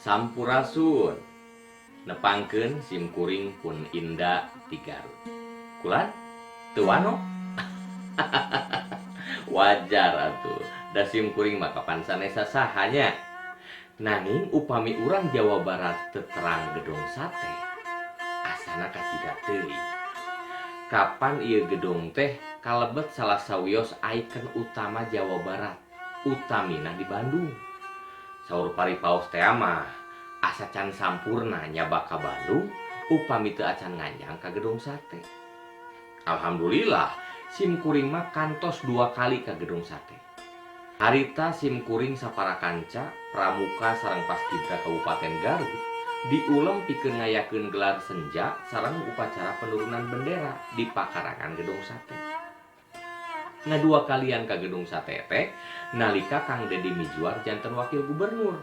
Sampurasun. Nepangkeun sim kuring pun Inda ti Garut. Kulan? Teu wano? Wajar atuh, da sim kuring mah kapan sanes sasaha nya. Nanging upami urang Jawa Barat teu terang Gedong Sate, asana kacida teuing. Kapan ieu gedong teh kalebet salah sawios ikon utama Jawa Barat, utamina di Bandung. Saur paripaos tea mah asa can sampurna nyabak ka Bandung upami teu acan nganjang ka Gedong Sate. Alhamdulillah, sim kuring mah kantos dua kali ka Gedong Sate. Harita sim kuring sapara kanca pramuka sareng paskibra Kabupaten Garut diulem pikeun ngayakeun gelar senja sareng upacara penurunan bendera di pakarangan Gedong Sate. Ngadua kalian ka Gedung Sate teh nalika Kang Deddy Mizwar janten wakil gubernur.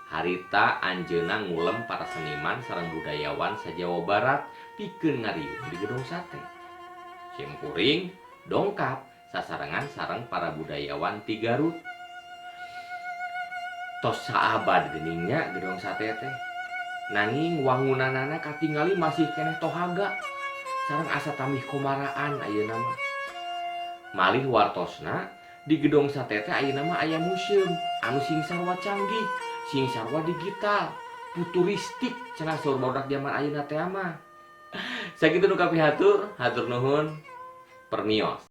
Harita anjeunna ngulem para seniman sareng budayawan sa-Jawa Barat pikeun ngariung di Gedong Sate. Sim kuring dongkap sasarengan sareng para budayawan ti Garut. Tos saabad geuning nya Gedong Sate teh. Nanging wangunanana katingali masih keneh tohaga sareng asa tambih komaraan ayeuna mah. Malih wartosna di Gedong Sate teh ayeuna mah aya museum anu sing sarua canggih, sing sarua digital, futuristik cenah saur barudak jaman ayeuna teh mah. Sakitu nu kapihatur, hatur nuhun. Permios.